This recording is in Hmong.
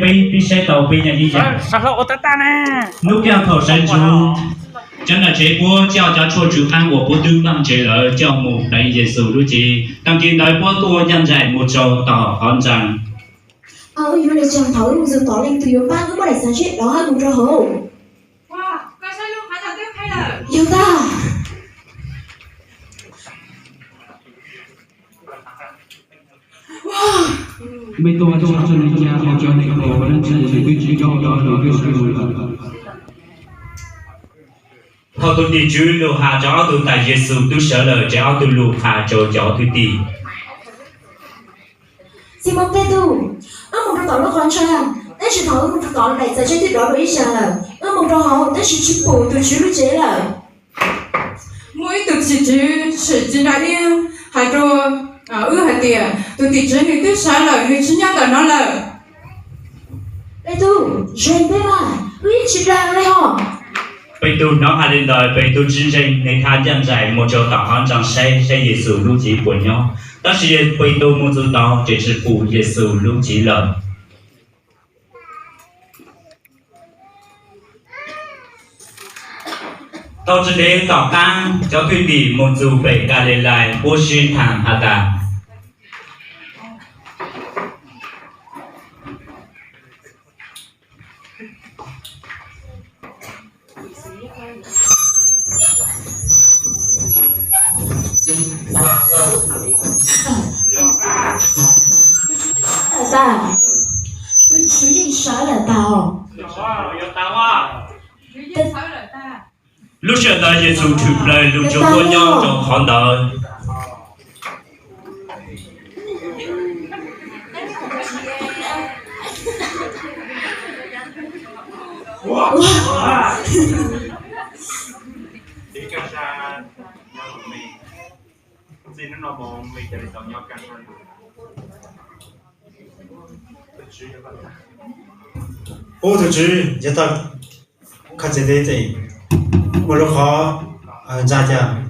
Peb pib saib tau peb nyob ib yam. Hnub kawg thaum sawv tsees, cov nom tswv puab coj cov tshuaj tsw qaab uas puab twb npaj ntsev lawm coj mus pleev Yexus lub cev. Taag kis ntawd puab tuaj ncaj nraim mus rau tom qhov ntsaa. Wb yuav le caag thaum wb mus txug tod leej twg yuav paab wb muab daim xaiv seb dov hab mus rau hauv. Yog tag. Mej tuaj tso tseg le caag, cov neeg uas ua dlaab tsi nws twb tsis nco rau nws twb sawv lawm. Thaum tug tim tswv lug has rau ob tug tas Yexus twb sawv lawm, ces ob tug lug has rau cov thwj tim. Ximoos Petus, wb mus rau tom lub qhov ntsha, tab sis thaum wb mus rau tod daim xaiv seb twb dov dua ib zag lawm. Wb mus rau hauv tab sis tsis pum tug tswv lub tsev lawm. Muaj ib tug tim tswv tsim txiv nra iab has rua wb hais tias tug tim tswv nws twb sawv lawm, nws tsis nyob ntawm no lawm. Petus, ntseeg peb mas, wb yeej tsis dag le hos. Petus hnov hais li ntawd, Petus tsis ntseeg, nws thab ncaj nraim mus rau tom qhov ntsaa saib saib Yexus lub cev puas nyob. Tab sis Petus mus txug tod ces tsis pum Yexus lub cev lawm. Thaum tsis ntev tom qaab cov thwj tim mus txug pem Kalilais puab sib thaam has tas, Tug tswv yeej sawv lawm tag os. Lub sij hawm ntawd Yexus tshwm plaws, lug tsuas tuaj nyob rau qhov ntawd. Ub, tug tswv, yog tau koj txiv teb mus rau qhov ntsa cas?